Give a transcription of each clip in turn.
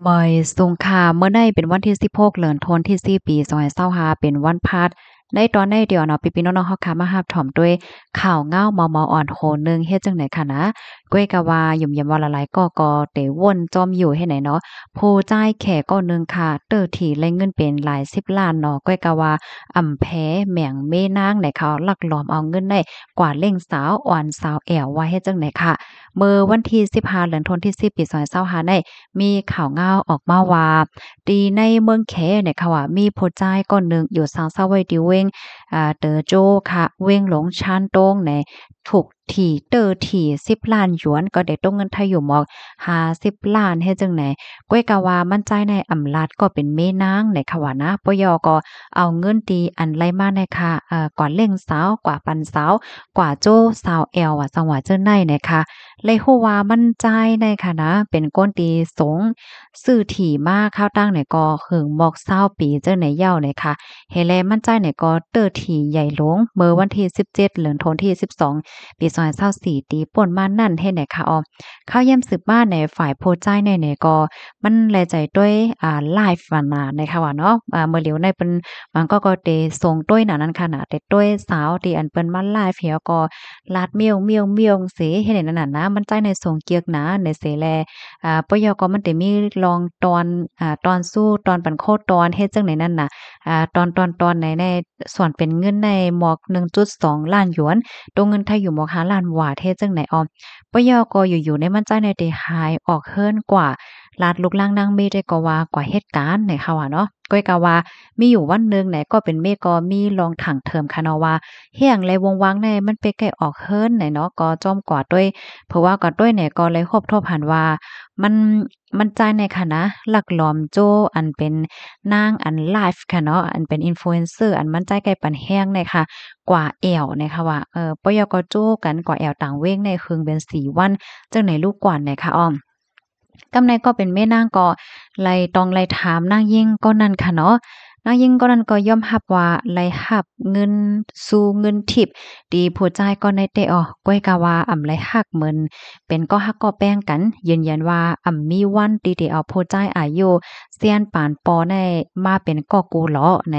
ບາຍສຸງຄ່ະ ມື້ໃນເປັນວັນທີສິບຫົກ ເດືອນທັນວາ ປີສອງພັນຊາວຫ້າ ເປັນວັນພັດ. ໃນຕອນໃນດຽວເນາະ ພີ່ໆນ້ອງໆເຮົາຄ່ະ ມາຮັບຖອມດ້ວຍຂ່າວເຫງົາເມົາໆອ່ອນໂຫໜຶ່ງ ເຮັດຈັ່ງໃດຄ່ະນະ. ກ້ວຍກະວ່າ ຢ້ຽມໆວ່າຫຼາຍໆກໍ ກໍເຕວົນຈອມຢູ່ເຮັດໃດເນາະ ຜູ້ຊາຍແຂກກໍໜຶ່ງຄ່ະ ເຕີຖີ່ໄລ່ເງິນເປັນຫຼາຍສິບລ້ານເນາະ. ກ້ວຍກະວ່າ ອຳແພແມ່ງເມນາງໃດເຂົາລັກລອບເອົາເງິນໃດກວ່າເລັ່ງສາວ ອ່ອນສາວແອວວ່າເຮັດຈັ່ງໃດຄ່ະ. ເມື່ອວັນທີສິບຫ້າ ເດືອນທັນວາ ປີສອງພັນຊາວຫ້າໃດ ມີຂ່າວເຫງົາອອກມາວ່າ ທີ່ໃນເມືອງແຂໃນເຂົາວ່າ ມີຜູ້ຊາຍຄົນໜຶ່ງຢູ່ສັງສະໄວ້ທີ່ເວັງ ເຕີໂຈຄ່ະ ເວັງຫຼວງຊານຕົງໃນ ຖືກຖີ່ ເຕີຖີ່ສິບລ້ານຢວນ ກໍໄດ້ຕົກເງິນໄທຢູ່ໝອກຫ້າສິບລ້ານ ເຮັດຈັ່ງໃດ. ກ້ວຍກະວ່າມັນຈ່າຍໃນອຳລາດກໍເປັນເມນາງໃນເຂົາວ່ານະ ປະຢໍກໍເອົາເງິນທີ່ອັນໄລ່ມາໃນຄ່ະ ກວ່າເລັ່ງສາວ ກວ່າປັນສາວ ກວ່າໂຈສາວແອວວ່າ ຈັ່ງວ່າຈັ່ງໃດໃນຄ່ະ. ເລີຍຮູ້ວ່າມັນຈ່າຍໃນຄ່ະນະ ເປັນຄົນທີ່ສົງຊື້ຖີ່ມາຄາວຕັ້ງໃນກໍເຖິງໝອກຊາວປີຈັ່ງໃດເຍົາໃນຄ່ະ. ເຮັດແລ້ວມັນຈ່າຍໃນກໍເຕີຖີ່ໃຫຍ່ຫຼວງ ເມື່ອວັນທີສິບເຈັດ ເດືອນທັນວາ ປີສອງພັນຊາວສີ່ ທີ່ປົນມານັ້ນເຮັດໃດຄ່ະອອ. ຂ່າວຢ້ຳສືບມາໃນຝ່າຍຜູ້ຈ່າຍໃນ ໃນກໍມັນແລໃຈດ້ວຍ ອາ ໄລຟ໌ວ່ານະ ໃນຄ່ະວ່າເນາະ ອາ ເມື່ອຫຼຽວໃນເພິ່ນ ບາງກໍ ກໍເຕສົງດ້ວຍນະ ນັ້ນຄ່ະນະ ເຕດ້ວຍສາວທີ່ອັນເພິ່ນມາໄລຟ໌ ແລ້ວກໍລາດມ້ຽວໆໆເສ ເຮັດໃດນັ້ນນະ ມັນຈ່າຍໃນສົງເກືອກນະ ໃນເສແລ ອາ ປະຢໍກໍມັນເຕມີລອງຕອນ ອາ ຕອນສູ້ ຕອນປັນໂຄຕອນ ເຮັດຈັ່ງໃດນັ້ນນະ ອາ ຕອນ ຕອນ ຕອນໃນ ໃນ ສ່ວນເປັນເງິນໃນໝອກໜຶ່ງຈຸດສອງລ້ານຢວນ ຕົກເງິນໄທຢູ່ໝອກຫ້າລ້ານບາດ ເຮັດຈັ່ງໃດອອ. ປະຢໍກໍຢູ່ໆໃນມັນຈ່າຍໃນໄດ້ຫາຍອອກເຮືອນກວ່າ ລາດລູກລານນາງເມໄດ້ກໍວ່າ ກວ່າເຮັດການໃນເຂົາວ່າເນາະ. ກ້ວຍກະວ່າມີຢູ່ວັນໜຶ່ງໃນກໍເປັນເມກໍມີລອງຖາງເທີມຄ່ະເນາະວ່າ ເຮັດຫຍັງແລວົງວາງໃນມັນເປັນໄກອອກເຮືອນໃນເນາະ ກໍຈອມກວ່າດ້ວຍ ເພາະວ່າກວ່າດ້ວຍໃນກໍເລີຍຮວບທວມຫັນວ່າ ມັນ ມັນຈ່າຍໃນຄ່ະນະ ລັກລອບໂຈ ອັນເປັນນາງອັນໄລຟ໌ຄ່ະເນາະ ອັນເປັນອິນຟລູເອັນເຊີ ອັນມັນຈ່າຍໄກປັນແຮງໃນຄ່ະ ກວ່າແອວໃນຄ່ະວ່າ ເອີ ປະຢໍກໍໂຈກັນກວ່າແອວຕ່າງເວັງໃນເຖິງເປັນສີ່ວັນ ຈັ່ງໃດລູກກວ່າໃນຄ່ະອອ. ກຳໃນກໍເປັນເມນາງກໍໄລ່ຕ້ອງໄລ່ຖາມນາງຍິງກໍນັ້ນຄ່ະເນາະ ນາງຍິງກໍນັ້ນກໍຍອມຮັບວ່າໄດ້ຮັບເງິນຊູເງິນທິບ ທີ່ຜູ້ຊາຍກໍໃນແຕ່ອອ ກ້ວຍກະວ່າອຳໄລຮັກເໝິນ ເປັນກໍຮັກກໍແປ້ງກັນ ຢືນຢັນວ່າອຳມີວັນທີ່ໄດ້ເອົາຜູ້ຊາຍອາຍຸສ່ຽນປານປໍໃນມາເປັນກໍກູຫຼໍໃນ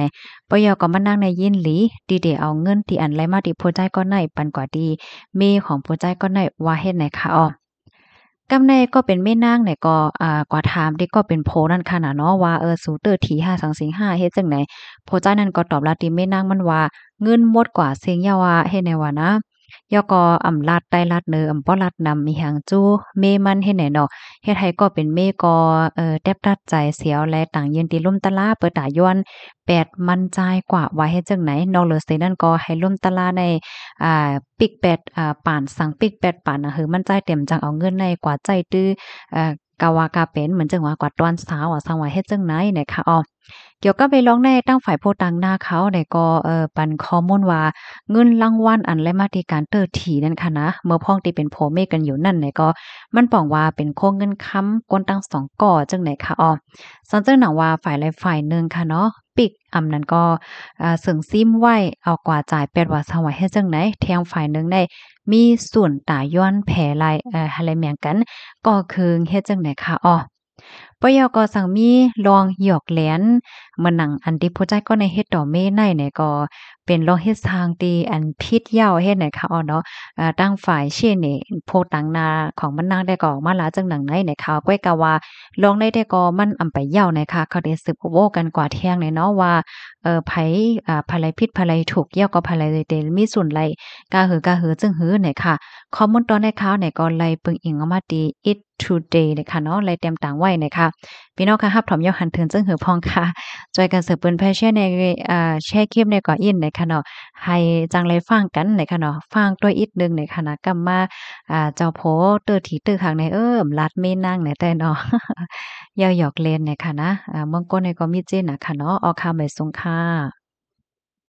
ປະຢໍກໍມານາງໃນຍິນດີ ທີ່ໄດ້ເອົາເງິນທີ່ອັນໄລ່ມາທີ່ຜູ້ຊາຍກໍໃນ ປັນກວ່າທີ່ເມຂອງຜູ້ຊາຍກໍໃນ ວ່າເຮັດໃດຄ່ະອອ. ກຳໃນກໍເປັນເມນາງໃນກໍ ອາ ກວ່າຖາມທີ່ກໍເປັນໂພນັ້ນຄ່ະນະເນາະ ວ່າ ເອີ ສູເຕີຖີ່ຫາສັງສິງຫາເຮັດຈັ່ງໃດ ໂພຈາຍນັ້ນກໍຕອບລາດທີ່ເມນາງມັນວ່າ ເງິນໝົດກວ່າເສັງເຍົາວ່າເຮັດໃດວ່ານະ ເຍົາກໍອຳລາດໃຕ້ລາດເໜີ ອຳບໍ່ລາດນຳອີ່ຫຍັງຈູເມມັນເຮັດໃດເນາະ ເຮັດໃຫ້ກໍເປັນເມກໍ ເອີ ແຕບຕັດໃຈສຽວ ແລະ ຕ່າງຢືນທີ່ລົມຕະລາເປີດຕາຍ້ອນ ແປດມັນຈ່າຍກວ່າວ່າເຮັດຈັ່ງໃດ ນອກເຫຼືອເສນັ້ນກໍໃຫ້ລົມຕະລາໃນ ອາ ປິກແປດ ອາ ປານ ສັງປິກແປດປານນະ ຫື ມັນຈ່າຍເຕັມຈັ່ງເອົາເງິນໃນກວ່າໃຈຕື້ ເອີ ກະວ່າກະເປັນ ເໝືອນຈັ່ງວ່າກວ່າຕອນເຊົ້າ ອາ ສັງວ່າເຮັດຈັ່ງໃດນະຄະອອ. ກ່ຽວກັບໄປລອງໃນທາງຝ່າຍຜູ້ຕາງໜ້າເຂົາໃນກໍ ເອີ ປັນຂໍ້ມູນວ່າ ເງິນລາງວັນອັນໄລ່ມາທີ່ການເຕີຖີ່ນັ້ນຄະນະ ເມື່ອພ້ອງທີ່ເປັນຜົວເມຍກັນຢູ່ນັ້ນໃນກໍ ມັນປອງວ່າເປັນໂຄງເງິນຄຳ ຄົນທັງສອງກໍຈັ່ງໃດຄະອອ. ສັງເຊິ່ງໜັງວ່າຝ່າຍໃດຝ່າຍໜຶ່ງຄະເນາະ ປິກອຳນັ້ນກໍ ອາ ເຊິ່ງຊິມໄວ້ ເອົາກວ່າຈ່າຍແປດວ່າສາວເຮັດຈັ່ງໃດ ແທງຝ່າຍໜຶ່ງໄດ້ມີສູນຕາຍ້ອນແຜໄລ ເອີ ໃຫ້ໄລແມງກັນ ກໍຄືເຮັດຈັ່ງໃດຄະອອ. ປະໂຫຍກກໍສັງມີລອງຫຍອກແຫຼນ ເໝືອນໜັງອັນທີ່ຜູ້ຊາຍກໍໄດ້ເຮັດຕໍ່ເມໄນນີ້ກໍເປັນລອງເຮັດຊ່າງທີ່ອັນຜິດເຍົາເຮັດໃນຄະອອເນາະ. ເອີ ທາງຝ່າຍເຊເນ ຜູ້ຕາງໜ້າຂອງມັນນາງໄດ້ກໍອອກມາລາວຈັ່ງໜັງໃນໃນຄະອອ ກ້ວຍກະວ່າ ລອງໃນແຕ່ກໍມັນອຳໄປເຍົາໃນຄະ ເຂົາໄດ້ສືບເວົ້າກັນກວ່າທ່ຽງໃນເນາະວ່າ ເອີ ໃຜ ອາ ໃຜລະຜິດໃຜລະຖືກ ເຍົາກໍໃຜລະໄດ້ມີສ່ວນໄລກະຫືກະຫືຈຶ່ງຫືໃນຄະ. ຂໍ້ມູນຕອນໃນຄາວໃນກໍໄລເບິ່ງອີງອອກມາທີ່ It Today ໃນຄະເນາະ ໄລຕຽມຕາງໄວ້ໃນຄະ. ພີ່ນ້ອງຄະ ຮັບຖອມເຍົາຫັນເຖິງຈຶ່ງຫືພ້ອງຄະ ຊ່ວຍກັນເສີບເປີນແຜ່ແຊໃນ ອາ ແຊຄລິບໃນກໍອິນໃນຄະເນາະ ໃຫ້ຈັ່ງໄລຟັງກັນໃນຄະເນາະ ຟັງຕົວະອີກໜຶ່ງໃນຄະນະ ກັບມາ ອາ ເຈົ້າໂພເຕີຖີ່ເຕີຄັກໃນ ເອີ ລາດເມນາງໃນແຕ່ເນາະ ເຍົາຫຍອກເຫຼັນໃນຄະນະ ອາ ເມືອງກົນໃນກໍມີເຈນນະຄະເນາະ. ອອກຂ່າວໃໝ່ສົ່ງຄ່ະ.